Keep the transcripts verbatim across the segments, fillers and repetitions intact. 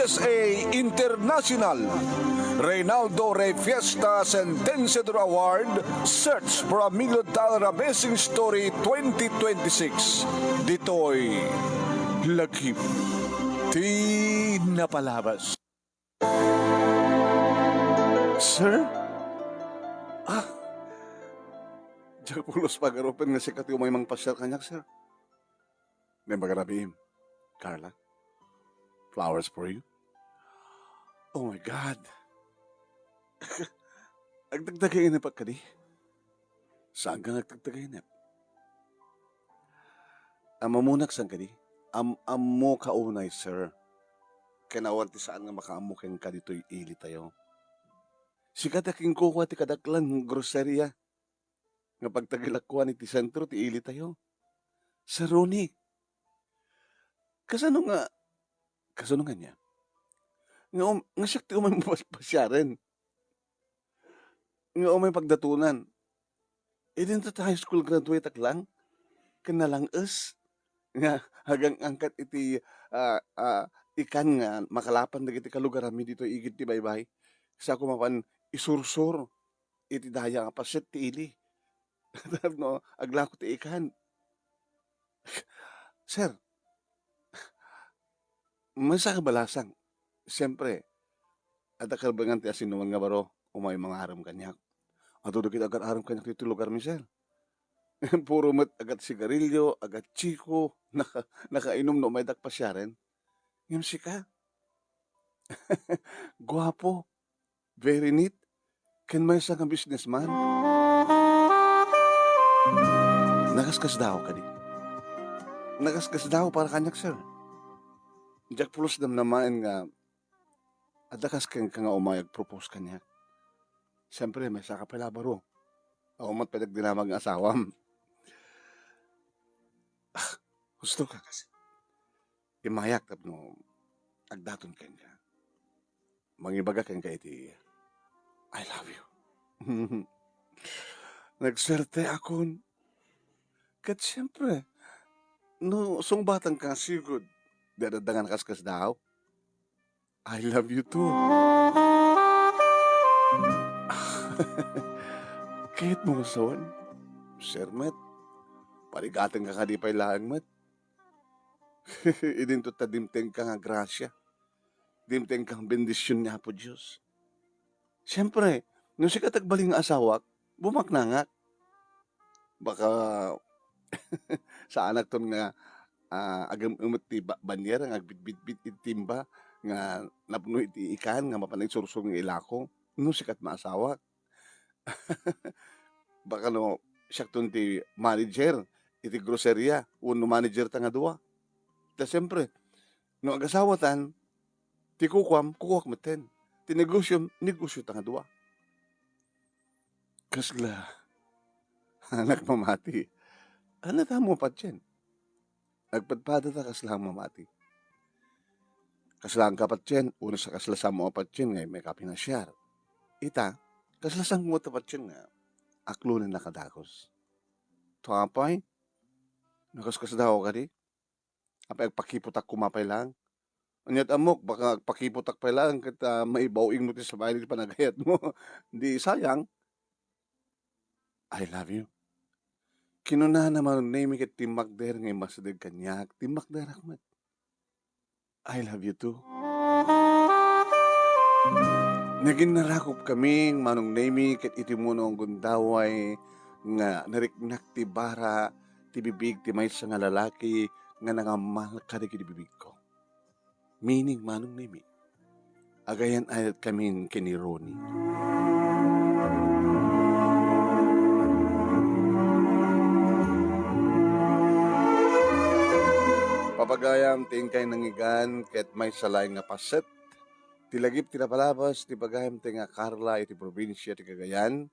A International, Reynaldo Rey Fiesta Sentenciador Award, Search for a Million Dollar Amazing Story twenty twenty-six. Ditoy lagip ti napalabas. Sir? Ah, diak pulos pagarupen nga sika ti umay mangpasiar kaniak, sir. Naimbag a rabiim, Carla. Flowers for you. Oh my God. Agdagdagainep kadi? Saan ka nga agdagdagainep? Ammonak saan kadi? Am-, ammoka unay, sir. Ken awan ti saan nga makaammo kenka ditoy ili tayo. Sika ti akinkukua ti kadaklan groceria nga pagtagilak kuan iti sentro ti ili tayo. Sir Ronnie, kasano nga, kasano nga niya? Nga, um, nga siak ti umay mapasiaren. Nga umay pagdatonan. Idinto ti high school graduate ak lang. Ken nalang-es nga agang-angkat iti, ah, ah, ikan nga makalapan dagiti kalugaranmi ditoy igid ti baybay. Sa ko mapan isursur iti daya nga paset ti ili. Tapno aglako ti ikan. Sir, maysa ka balasang. Siyempre, adda kalbengan ti asinuman nga baro, umay mangarem kaniak. Adu dagiti agar-arem kaniak ditoy lugarmi, sir. Puro met agat sigarilyo, agat chiko, naka-, nakainum no umaydak pasiaren. Ngem sika, guapo, very neat, ken maysa nga businessman. Nakaskasdaaw kadi? Nakaskasdaaw para kaniak, sir. Diak pulos namnamaen nga adda kas kenka nga umay agpropose kaniak. Siyempre, maysa ka pay la baro. Awan met pay nagdinamag nga asawam. Ah, husto ka kasi. Imayak tapno agdaton kenka. Mangibaga kenka iti, "I love you." Nagsuerte akon. Ket siyempre, no sungbatan ka nga sigud, di adda nga nakaskasdaaw. I love you too. Kayatmo nga sawen, sir met. Parigaten ka kadi pay laeng met. Idinto ta dimteng ka nga grasia. Dimteng ka nga bendision ni Apo Dios. Siyempre, no sika ti agbalin nga asawak, bumaknangak. Baka saanakton nga, ah, agem-emet ti ba-, banier nga agbitbitbit iti timba nga napno iti ikan nga mapan isursur nga ilako no sika ti maasawak. Baka no siakton ti manager iti groceria wenno manager ta nga dua. Ta siyempre, no agasawatan, ti kukuam, kukuak metten. Ti negosiom, negosio ta nga dua. Kasla anak mamati. Ania ti ammo patien? Agpadpada ta kasla mamati. Kasla angka patien, wenno sa kasla samo a patien nga immay ka pinasiar. Ita, kasla sango ta patien nga aklonen a kadakes. Tua pay, nakaskasdaaw kadi? Apay agpakipotak koma pay laeng? Ania't ammok, baka agpakipotak pay laeng ket, ah, maibaw-ingmo ti sabayan iti panagayatmo. Di sayang. I love you. Kinunana Manong Nemy ket timmakder nga immasideg kaniak. Timmakderak met. I love you too. Naginnarakop kami, Manong Nemy, ket iti muno a gundaway nga nariknak ti bara ti bibig ti maysa nga lalaki nga nangammal kadagiti bibigko. Meaning, Manong Nemy, agayan-ayat kamin ken ni Ronnie. Papagayam ti inkay nangngegan ket maysa laeng nga paset ti lagip ti napalabas ti pagayam ti nga Carla iti probinsia ti Cagayan,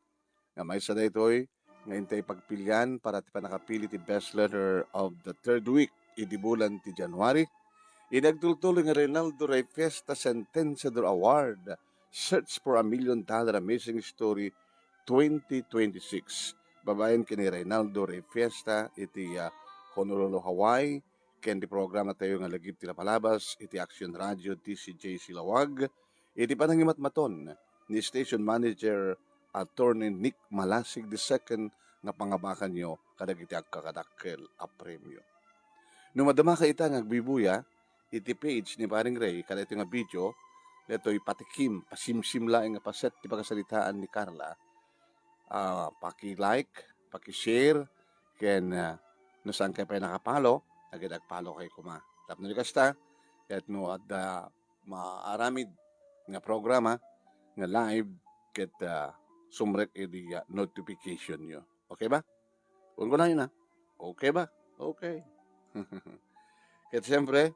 nga maysa daytoy nga intay pagpilian para ti pannakapili ti Best Letter of the Third Week idi bulan ti January, idi agtultuloy nga Reynaldo Rey Fiesta Sentenciador Award, Search for a Million Dollar Amazing Story twenty twenty-six. Babaen ken ni Reynaldo Rey Fiesta iti, ah, Honolulu, Hawaii, ken ti programa tayo nga Lagip ti Napalabas iti Action Radio D C J C Lawag, iti panangimatmaton ni Station Manager Attorney Nick Malasig the second nga pangabakanyo kadagiti agkakadakkel a premio. No madamaka ita nga agbubuya iti page ni Paring Ray kadaytoy nga video, daytoy patikim, pasimsim laeng nga paset ti pakasaritaan ni Carla. Ah, paki-like, paki-share, ken, ah, no saankayo pay naka-follow, agid ag-follow kayo koma. Tapno di kasta, ket no adda maaramid nga programa nga live, ket, ah, sumrek idi, ah, notification yo. Okay ba? Unggulayo na. Okay ba? Okay. Ket siyempre,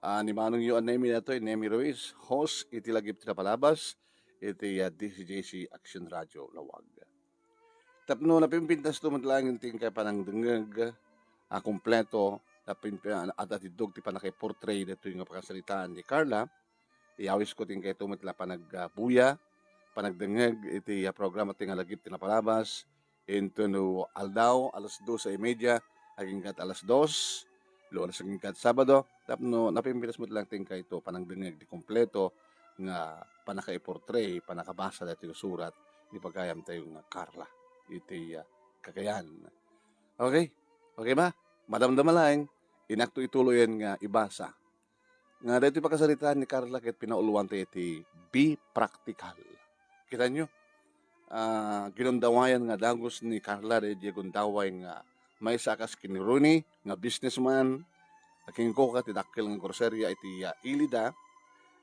ah, ni Manong Yu a Nemi daytoy, Nemi Ruiz, host iti Lagip ti Napalabas, iti, ah, D C J C Action Radio Lawag. Tapno napimpintas to met laeng ti inkay panangdengngeg a kompleto, napimpi-, at-atiddog ti pannakaiportray daytoy nga pakasaritaan ni Carla, iyawisko ti inkay to met la panagbuya, panagdengngeg iti, ah, programa ti nga Lagip ti Napalabas, intono aldaw, alas dos y media, aginggat alas dos, Lunes aginggat Sabado, tapno napimpintas met laeng ti inkay to panangdengngeg ti kompleto nga pannakaiportray, pannakabasa daytoy surat ni pagayam tayo nga Carla iti, ah, Cagayan. Okay? Okay ba? Madamdama laeng, inakto ituloyen nga ibasa. Nga daytoy pakasaritaan ni Carla ket pinauluan tayo iti be practical. Kita nyo? Ah, ginundawayan nga dagus ni Carla daydi gundaway nga maysa a kas ken ni Ronnie nga businessman, a kinkuka ti dakkel nga groceria iti, ah, ilida,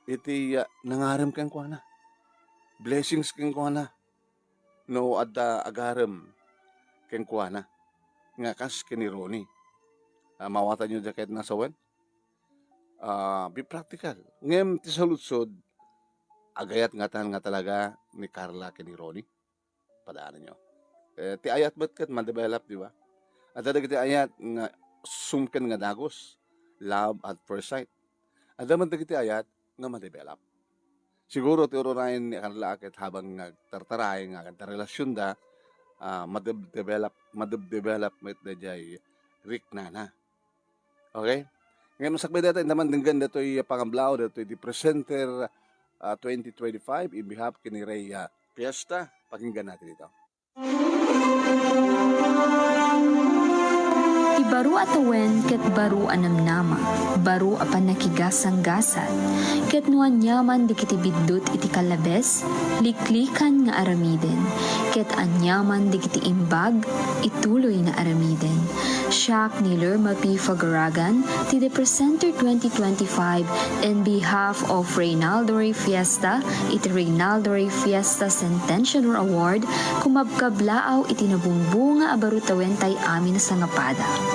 iti, ah, nangarem kenkuana. Blessings kenkuana. No adda agarem kenkuana nga kas ken ni Ronnie. Ah, mawatanyo diay ket nasawen? Ah, be practical. Ngem ti saludsod, agayat ngatan nga talaga ni Carla ken ni Ronnie? Padaananyo. Eh, ti ayat met ket ma-develop, di ba? Adda dagiti ayat nga sumken nga dagus, love at first sight. Adda met dagiti ayat nga ma-develop. Siguro ti urunayen ni Carla ket habang nagtartaray nga agrelasyon da, ah, madeb-, develop, madeb-, develop met daydiay riknana. Okay? Ngem sakbay dayta, intaman denggen daytoy pangablaaw, daytoy The Presenter, ah, twenty twenty-five, in behalf ken ni Rey, ah, Fiesta. Pakinggan natin ito. Ti baro a tawen ket baro a namnama, baro a pannakigasanggasat, ket no aniaman dagiti biddut iti kallabes, liklikan nga aramiden, ket aniaman dagiti imbag, ituloy nga aramiden. Siak ni Lerma P. Fagaragan, ti The Presenter twenty twenty-five, in behalf of Reynaldo Rey Fiesta, iti Reynaldo Rey Fiesta Sentenciador Award, kumabkablaaw iti nabungbunga a baro tawentay amin a sangapada.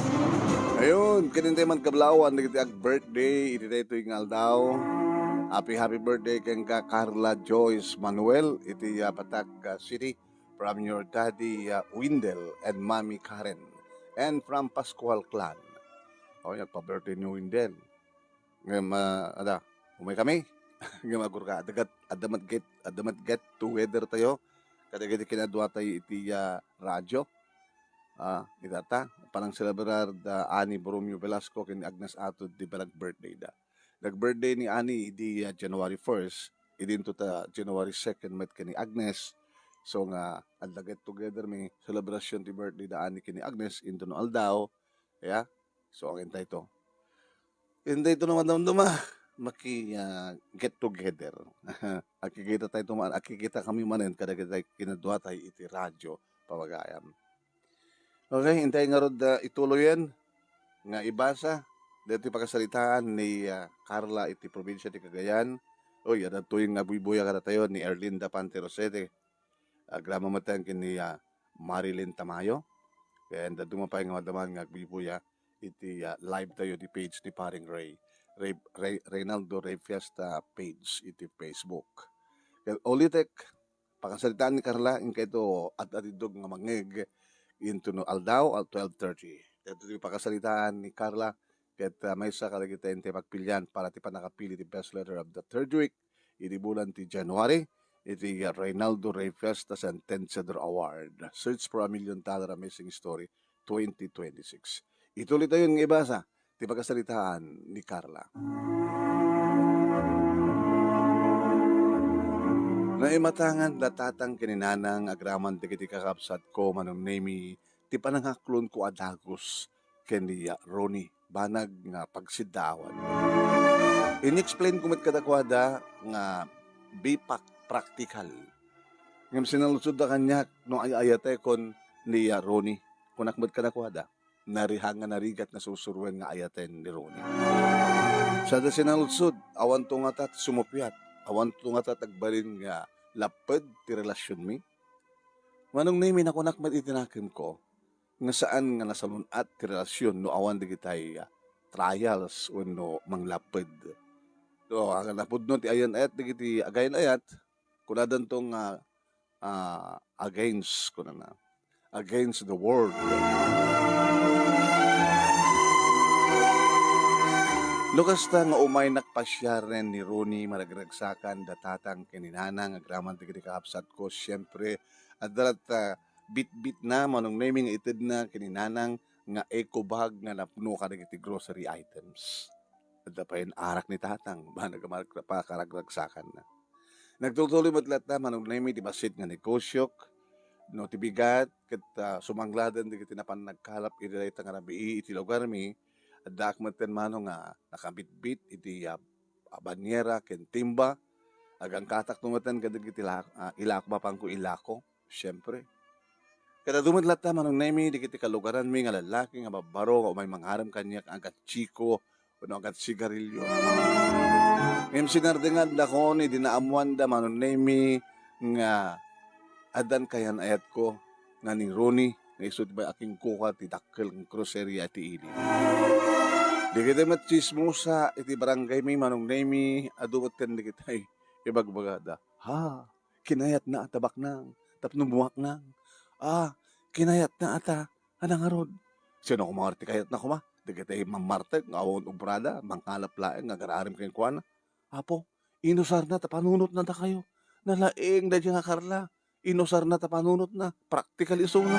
Ayun, ken intay man kablaawan dagiti ag-birthday iti daytoy nga aldaw. Happy, happy birthday kenka, Carla Joyce Manuel, iti, ah, Batak, ah, City, from your daddy, ah, Windel and mommy Karen, and from Pascual clan. Oh, nagpa-birthday ni Windel. Ngem, ah, ada, umay kami. Ngem agurka, adda ket, adda met get, adda met get together tayo. Kadagiti kinaduatayo iti, ah, radyo. Ah, itata, panangselebrar da Ani Borromeo Velasco ken Agnes Atod ti balag birthday da. Nag-birthday ni Ani idi, ah, January first, idinto ta January second met ken ni Agnes. So nga, adda get together mi selebrasyon ti birthday da Ani ken ni Agnes intono aldaw. Ya. So, ang intay to. Intay to naman damdama. Maki, ah, get together. Agkikita tayo tuman, agkikita kami manen kadagiti kinaduatay iti radyo, pamagayam. Okay, intay ngarud, ah, ituloyen nga ibasa daytoy pakasaritaan ni, ah, Carla iti probinsia ti Cagayan. Oy, adda tuyen nga buybuya kadatayo ni Erlinda Pante Rosete. Agraman met ken ni, ah, Marilyn Tamayo. Ken dadduma pay nga madama nga agbuybuya iti, ah, live tayo ti page ni Paring Ray. Ray, Ray, Reynaldo Rey Fiesta page iti Facebook. Ken ulitek, pakasaritaan ni Carla, inkay to ad-adiddog nga mangngeg intono aldaw at twelve thirty. Daytoy ti pakasaritaan ni Carla, ket, ah, maysa kadagiti intay pagpilian para ti pannakapili ti best letter of the third week idi bulan ti January, iti, ah, Reynaldo Rey Fiesta Sentenciador Award, Search for a Million Dollar Amazing Story twenty twenty-six. Ituloy tayo nga ibasa ti pagasaritaan ni Carla. Naimatangan da tatang ken ni nanang agraman dagiti kakabsatko, Manong Nemi, ti panangaklonko a dagus ken ni Ronnie, banag nga pagsiddaawan. In-explain ko met kadakuada nga be pak-, practical. Ngem sinaludsodda kaniak no ay-ayatekon ni Ronnie. Kunak met kadakuada, narigat nga sursuroen nga ayaten ni Ronnie. Sada sinaludsod, awanto ngata ti sumuppiat, awanto ngata ti agbalin nga lapped ti relasionmi. Manong Nemi, nakunak met iti nakemko nga saan nga nasalun-at ti relasion no awan dagitay, ah, trials wenno manglapped. So, aga napudno ti ayan-ayat dagiti agayan-ayat, kunadanto nga, ah, against, kunana, against the world. No kasta nga umaynak pasiaren ni Ronnie, maragragsakan da tatang ken ni nanang agraman dagiti kakabsatko, siempre, adda latta bitbitna, Manong Nemi, nga itedna ken ni nanang nga eco bag nga napno kadagiti grocery items. Adda pay arak ni tatang, banag a mar-, pakaragragsakanna. Nagtutuloy met latta, Manong Nemi, ti bassit nga negosiok. No ti bigat ket, ah, sumangladen dagiti napan nagkalap iti dayta nga rabii iti lugarmi, addaak metten, Manong, nga nakabitbit iti, ah, banyera ken timba. Agangkatakto metten kadagiti la-, ah, ilako, mapanko ilako, siempre. Ket adu met latta, Manong Nemi, dagiti kalugaranmi nga lallaki nga babbaro nga umay mangarem kaniak a gatchiko wenno a gatsigarilio. Ngem sinardengandakon idi naammoanda, Manong Nemi, nga addan kayan-ayatko nga ni Ronnie nga isu ti bay a kingkuka ti dakkel nga groceria iti ili. Dagiti met tsismosa iti barangaymi, Manong Nemi, adu metten dagiti ibagbagada. Ha, kinayatna a tabaknang tapno muaknang. Ah, kinayatna a ta, a nangarud. Sino koma ti kayatna koma? Dagiti mammartek nga awan obrada, mangalap laeng nga agar-arem kenkuana. Apo, inusarna ta panunotna dakayo. Nalaing daydiay nga Carla. Inusarna ta panunotna. Praktikal isuna.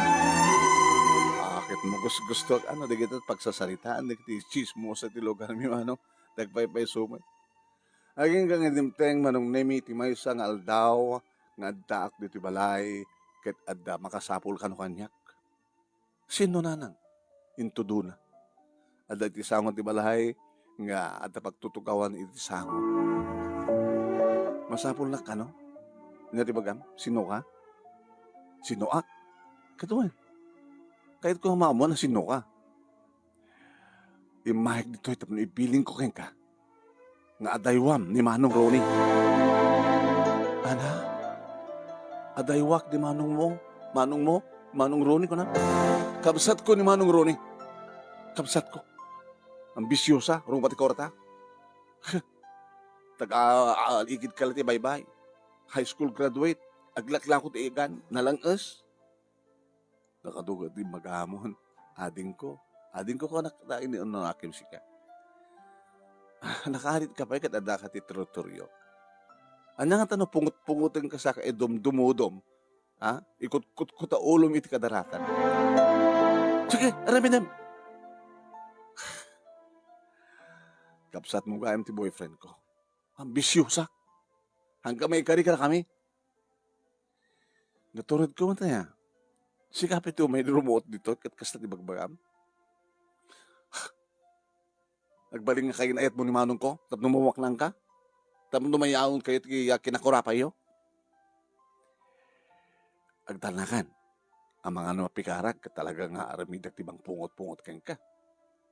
Ah, ket mo gusgusto, ano, dagiti pagsasaritaan dagiti tsismosa ti lugarmi, Manong. Nagpaypayso met. Agingga nga dimteng, Manong Nemi, ti maysa nga aldaw nga addaak ditoy balay ket adda makasapul kano kaniak. Sinno, nanang? Intudona. Adda iti sango ti balay nga adda pagtutugawan iti sango. Masapulnak kano? Ania ti bagam? Sinnoka? Sinnoak? Ket wen, kayatko nga maammoan a sinnoka. Immaek ditoy tapno ibilingko kenka nga adaywam ni Manong Ronnie. Ana? Adaywak ni manongmo? Manongmo? Manong Ronnie, kuna? Kabsatko ni Manong Ronnie. Kabsatko. Ambisiosa, ruma ti kuarta. Taga-aligid ka la ti baybay. High school graduate. Aglaklako ti ikan. Nalang-es. Nakadugat ti magamon. Adingko. Adingko, kunak, ta ini ano akim sika. Nakarit ka pay ket adda ka ti teritoryo. Ania nga ta no pungot-pungoten ka sa ka idumdumudom, ha? Ikutkutkot a ulom iti kadaratan. Sige, aramidem. Kabsat mo gayam ti boyfriend ko. Ambisiosa. Hanggang maikari ka na kami. Natured ko man tayo. Sika pay ti umay rumuot dito, ket kasta ti bagbagam. Agbalin nga kaginayat mo ni manong ko, tapno mawaknang ka? Tapno mayaon kayo ti kinakurapay yo? Agtalnakan. Amangan no mapikarak, ket talaga nga aramidak ti mangpungot-pungot kenka.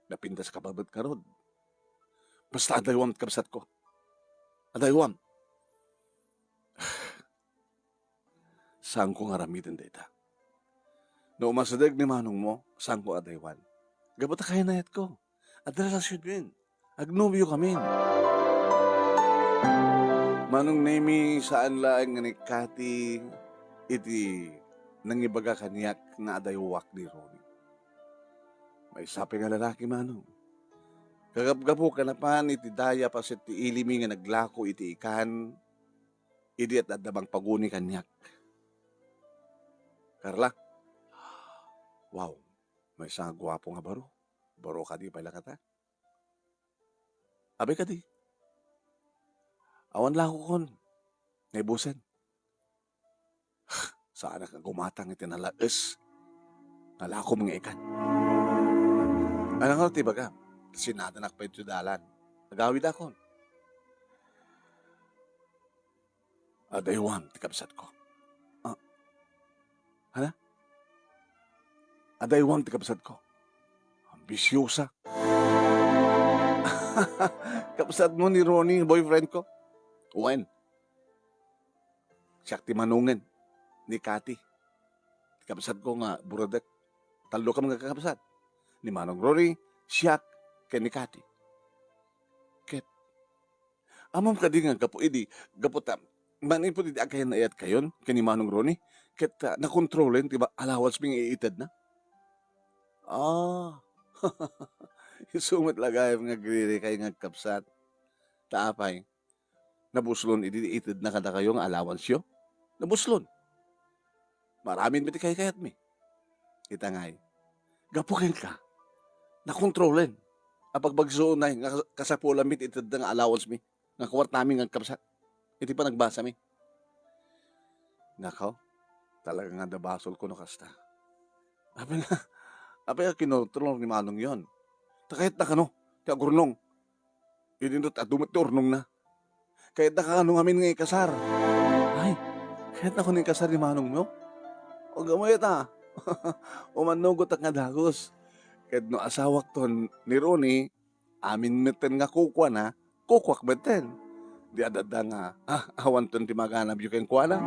Napintas ka pa met ngarud. Basta adaywam ti kabsat ko. Adaywam. Saanko nga aramiden dayta. No umasideg ni manong mo, saanko adaywan. Gapu ta kayan-ayat ko. Adda relasyon min. Agnobio kamin. Manong Nemi, saan laeng nga ni Cathy iti nangibaga kaniak nga adaywak ni Ronnie. Maysa pay nga lalaki, Manong. Kagapgapu kanapan iti daya paset ti ilimi nga naglako iti ikan, idi adda mangpaguni kaniak. Carla? Wow, maysa nga guapo nga baro. Baro kadi pay la kata? Abay kadi, awan lakokon naibusen. Saanak nga gumatang iti nalaes nga lakom nga ikan. Ania ngarud ti ibagam? Sinadanak pay iti dalan. Agawidakon. Adaywam ti kabsatko. Ah, ania? Adaywam ti kabsatko. Ambisyosa. Kabsatmo ni Ronnie, boyfriend ko? Wen. Siak ti manongen ni Cathy. Ti kabsatko nga buradek. Tallo kami nga kakabsat. Ni Manong Ronnie, siak, ken ni Cathy. Ket, ammom kadi nga gapu idi, gapu ta, manipud idi agkayannayatkayon ken ni Manong Ronnie, ket, ah, nakontrolen ti ba-, allowance mi nga iitedna? Ah, isu met la gayam nga agririkayo nga agkabsat. Ta apay, nabuslon idi itedna kadakayo nga allowance-yo? Nabuslon. Maaramid met ti kaykayatmi. Ita ngay, gapu kenka, nakontrolen. Apagbagso unay nga kas-, kasapulanmi ti itedda nga allowance-mi, nga kuartami nga agkabsat iti panagbasami. Nakaw, talaga nga adda basolko no kasta. Apay nga, apay nga kinortrol ni Manong yon? Ta kayatna kano ti agurnong. Idi no ti adu met ti urnongna. Kayatna kano ngamin nga ikasar? Ay, kayatnako nga ikasar ni Manongmo? Ugamoy ta. Umannugotak nga dagus. Ket no asawakton ni Ronnie, amin metten nga kukuana, kukuak metten. Di adda nga, ah, awanton ti maganabyo kenkuana.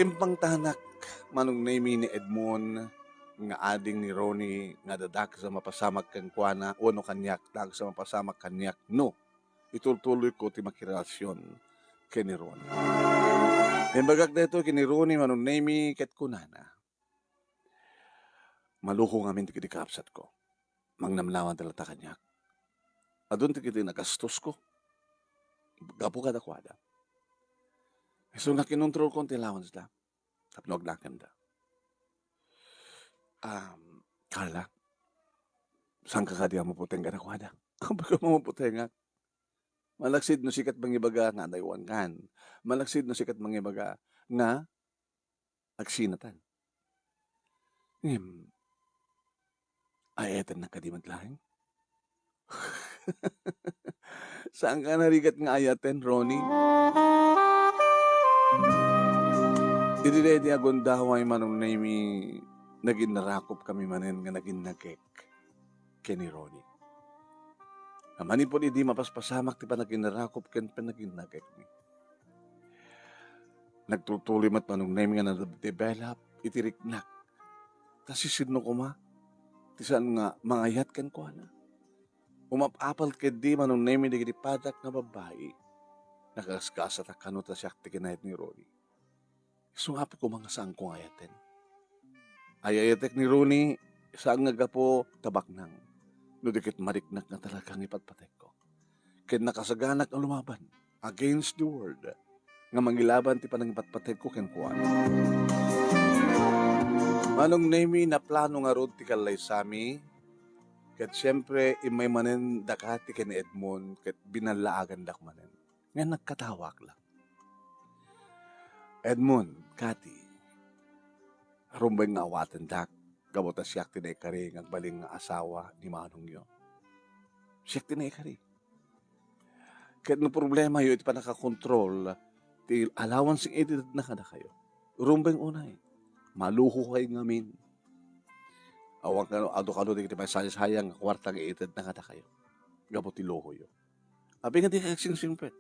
Impangtanak, Manong Nemy, ni Edmond nga ading ni Ronnie nga adda dakes a mapasamak kenkuana wenno kaniak, dakes a mapasamak kaniak no itultuloyko ti makirelasyon ken ni Ronnie. Imbagak daytoy ken ni Ronnie, Manong Nemy, ket kunana, "Maluko ngamin ti kidi kabsatko. Mangnamnawan ti latta kaniak. Adun ti kidi nagastosko gapu kadakuada. Isu nga kinontrolkon ti allowance da tapno agnakemda." Um, Carla, saanka kadi a maputeng kadakuada? Apay ka mamaputengak? Malaksid no sika ti mangibaga nga adaywankan. Malaksid no sika ti mangibaga nga agsinatan. Ngem, ay-ayatennak kadi met laeng? Saanka narigat nga ayaten, Ronnie? Idi daydi a gundaway, Manong Nemy, naginnarakop kami manen nga naginnagek ken ni Ronnie. Nga manipud idi mapaspasamak ti panaginnarakop ken panaginnagekmi. Nagtutuloy met, Manong Nemy, nga na-develop iti riknak. Ta sisino koma ti saan nga mangayat kenkuana? Umap-apal ketdi, Manong Nemy, dagiti padak nga babbai. Nakagasgasatak kano ta siak ti kinayat ni Ronnie. Isu nga apay koma nga saanko nga ayaten. Ay-ayatek ni Ronnie, saan nga gapu ta baknang, no di ket mariknak nga talaga nga ipatpatekko. Ket nakasaganak nga lumaban against the world nga mangilaban ti panangipatpatekko kenkuana. Manong Nemy, naplano ngarud ti kallaysami, ket siempre, immay manen da Cathy ken ni Edmond, ket binallaagandak manen. Nga nagkatawak la. Edmond, Cathy, rumbeng nga awatendak, gapu ta siak ti naikari nga agbalin nga asawa ni manongyo. Siak ti naikari. Ket no problemayo iti pannakakontrol ti allowance nga itedna kadakayo, rumbeng unay, maluhokay ngamin. Awan kano, adu kano dagiti maisaysayan nga kuarta nga itedna kadakayo gapu ti luhoyo. Apay nga dika agsingsingpet?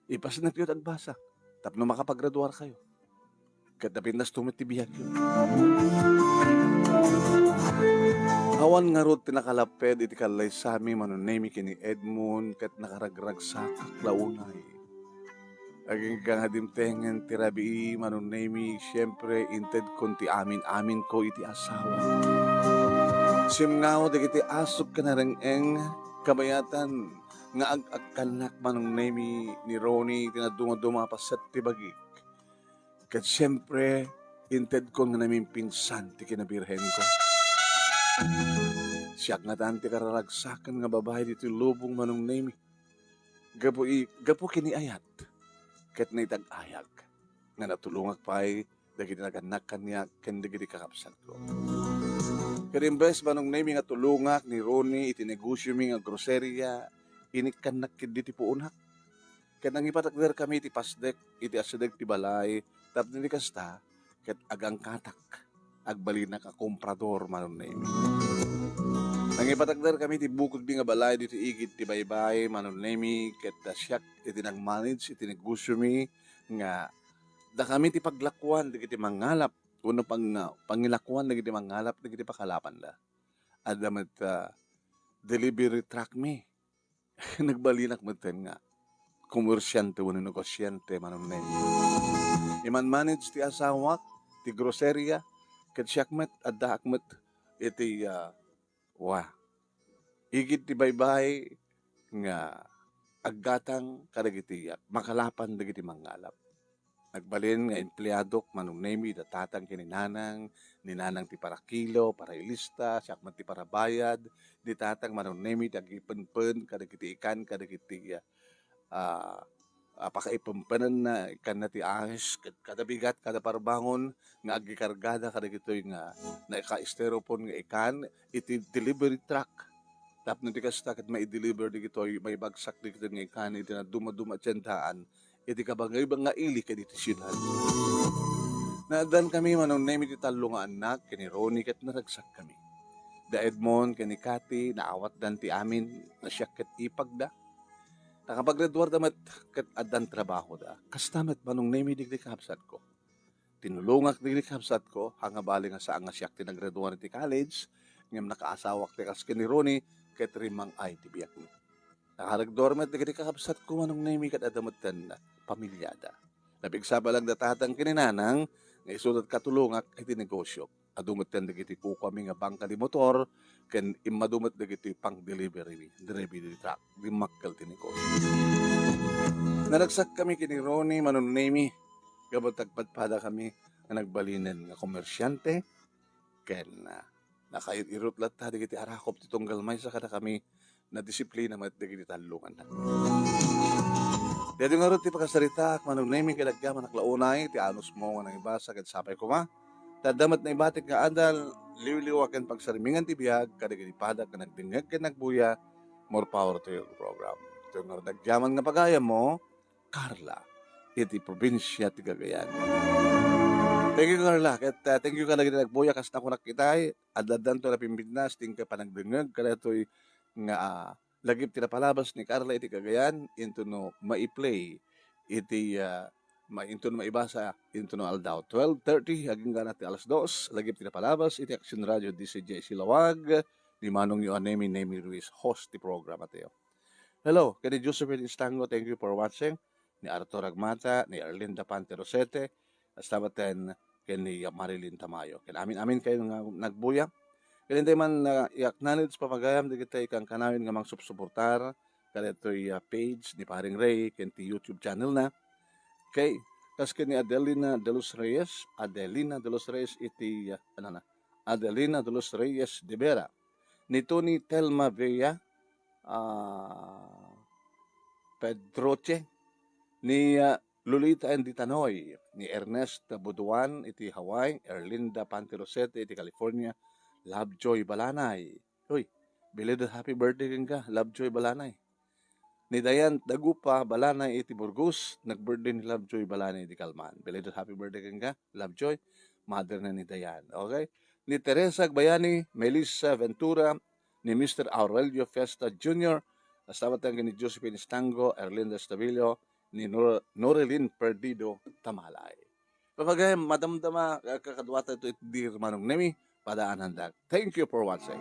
Ipasnekyo ti agbasa tapno makapagraduarkayo. Ket napintas met ti biagyo. Awan ngarud ti nakalapped iti kallaysami, Manong Nemy, ken ni Edmond, ket nakaragragsakak la unay. Agingga nga dimtengen ti rabii, Manong Nemy, siempre, intedkon ti amin-aminko iti asawa. Simngaw dagiti asuk ken areng-eng, kabayatan nga ag-agkannak, Manong Nemy, ni Ronnie iti nadumaduma a paset ti bagik. Ket siempre, intedkon nga namimpinsan ti kinabirhenko. Siak ngatan ti kararagsaken nga babai ditoy lubong, Manong Nemi. Gapu i-, gapu ken ni ayat ket naitag-ayag nga natulongak pay dagiti nagannak kaniak ken dagiti kakabsatko. Ket imbes, Manong Nemi, nga tulongak ni Ronnie iti negosiomi nga groceria, inikkannak ketdi ti puonak. Ket nangipatakderkami iti pasdek, iti asideg ti balay, tapno iti kasta, ket agangkatak, agbalinak a komprador, Manong Nemi. Nangipatakderkami iti bukodmi nga balay ditoy igid ti baybay, Manong Nemi, ket, ah, siak iti nag-manage iti negosiomi nga dakami ti paglakuan dagiti mangngalap, wenno pang-, pangilakuan dagiti mangngalap dagiti pakalapanda. Adda met, ah, delivery truck mi. Nagbalinak metten nga komersiante wenno negosiante, Manong Nemi. Iman-manage ti asawak, ti groceria, ket siak met, addaak met iti, ah, wa, igid ti baybay nga aggatang kadagiti, ah, makalapan dagiti mangngalap. Nagbalin nga empleadok, Manong Nemi, da tatang ken ni nanang, ni nanang ti parakilo, parailista, siak met ti parabayad, ni tatang, Manong Nemi, ti agipenpen kadagiti ikan, kadagiti, ah, ah, pakaipenpenenna, ikanna ti ayos, ket kada bigat, kada parbangon nga agikargada kadagitoy nga naka-styrofoam nga ikan iti delivery truck. Tapno ti kasta ket mai-deliver dagitoy, maibagsak dagitoy nga ikan iti naduma-duma a tiendahan iti kabangibang nga ili ken iti siudad. Naaddankami, Manong Nemi, ti tallo nga annak ken ni Ronnie ket naragsakkami. Da Edmond ken ni Cathy, naawatdan ti amin a siak ket ipagda. Nakapagraduarda met ket addan trabahoda. Kasta met, Manong Nemi, dagiti kabsatko. Tinulongak dagiti kabsatko, haan nga bali nga saan nga siak ti nagraduar iti college, ngem nakaasawak ti kas ken ni Ronnie, ket rimmang-ay ti biagmi. Nakagraduar met dagiti kakabsatko, Manong Nemi, ket adda metten pamiliada. Napigsapa lang da tatang ken ni nanang nga isuda ti katulongak iti negosio. Adu metten dagiti kukuami nga bangka ti motor, ken immadu met dagiti pang-delivery, delivery truck. Dimmakkel ti negosio. Naragsakkami ken ni Ronnie, Manong Nemi, gapu ta agpadpadakami nga nagbalinen nga komersiante, ken, ah, nakair-irut latta dagiti arakop ti tunggal maysa kadakami, nadisiplina met dagiti tallo nga annak. Daytoy ngarud ti pakasaritaak, Manong Nemi, ket agyamanak la unay ti anusmo nga nangibasa ket sapay koma. Ta adda met naibatik nga adal, liwliwa ken pagsarmingan ti biag kadagiti padak nga nagdengngeg ken nagbuya. More power to your program. Daytoy ngarud agyaman nga pagayammo, Carla, iti probinsia ti Cagayan. Thank you, Carla. Ket, ah, thank you kadagiti nagbuya, kas nakunak itay, adda-addanto napimpintas ti inkay panagdengngeg kadaytoy nga, ah, lagip ti napalabas ni Carla iti Cagayan, intono mai-play iti, ah, ma-, intono maibasa, intono aldaw. Twelve thirty, agingga na ti alas dos, lagip ti napalabas iti Action Radio D C J Silawag, ni Manong Yo a Nemi, Nemi Ruiz, host ti programa tayo. Hello, ken ni Josephine Estango, thank you for watching. Ni Arthur Agmata, ni Erlinda Pante Rosete, kasta met ken ni Marilyn Tamayo. Ken amin-amin kayo nga nagbuya. Ken intay man, ah, i-acknowledge pagayam dagiti kankanayon nga mangsupsuportar kadaytoy, ah, page ni Paring Ray ken ti YouTube channel na. Okay, kas ken ni Adelina de los Reyes, Adelina de los Reyes iti, ah, ano na, Adelina de los Reyes de Vera. Ni Tony Telma Villa, ah, Pedroche, ni, ah, Lolita Andy Tanoy, ni Ernest Buduan iti Hawaii, Erlinda Pantirosete iti California, Lovejoy Balanay. Uy, belated happy birthday kenka, Lovejoy Balanay. Ni Dayan Dagupa Balanay iti Burgos, nag-birthday ni Lovejoy Balanay iti Calman. Belated happy birthday kenka, Lovejoy, mother na ni Dayan. Okay? Ni Teresa Agbayani, Melissa Ventura, ni Mister Aurelio Fiesta Junior, kasta met ken ni Josephine Estango, Erlinda Estavillo, ni Nor-, Norilyn Perdido Tamalay. Papagay, madamdama, ah, kakaduata ito iti di Manong Nemi, padaanandak. Thank you for watching.